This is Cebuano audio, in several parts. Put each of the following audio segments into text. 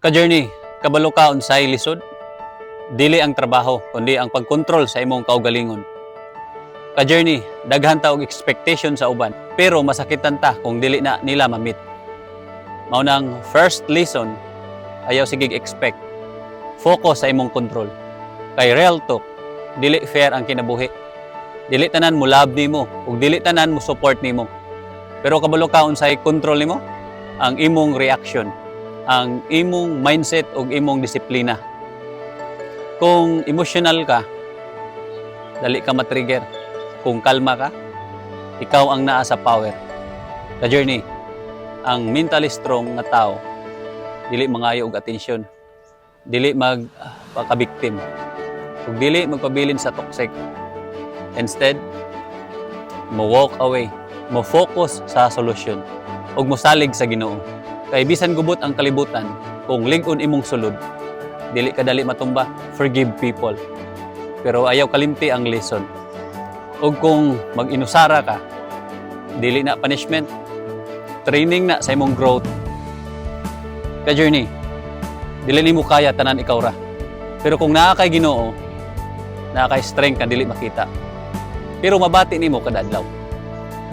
Ka-journey, kabalo ka unsay lisod? Dili ang trabaho, kundi ang pagkontrol sa imong kaugalingon. Ka-journey, daghan ta og expectation sa uban, pero masakitan ta kung dili na nila ma-meet. Mao nang first lesson, ayaw sigig expect. Focus sa imong control. Kay real talk, dili fair ang kinabuhi. Dili tanan mo love nimo ug dili tanan mo support nimo. Pero kabalo ka unsay control nimo? Ang imong reaction, ang imong mindset ug imong disiplina. Kung emotional ka, dali ka matrigger. Kung kalma ka, ikaw ang naa sa power. Ka-journey, ang mentally strong nga tao, dili mangayo og atensyon, dili mag pakabiktim, ug dili magpabilin sa toxic. Instead, mo walk away, mo focus sa solusyon, ug mosalig sa Ginoo. Kay bisan gubot ang kalibutan, kung lig-on imong sulod, dili ka dali matumba. Forgive people. Pero ayaw kalimti ang lesson. Ug kung mag-inusara ka, dili na punishment, training na sa imong growth. Ka-journey, dili nimo kaya tanan ikaw ra. Pero kung naa kay Ginoo, naa kay strength nga dili makita. Pero mabati nimo kada adlaw.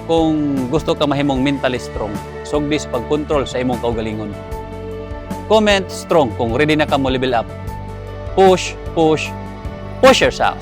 Kung gusto ka mahimong mentally strong, sugdi sa pagkontrol sa imong kaugalingon. Comment "strong" kung ready na ka mo level up. Push, push, push yourself.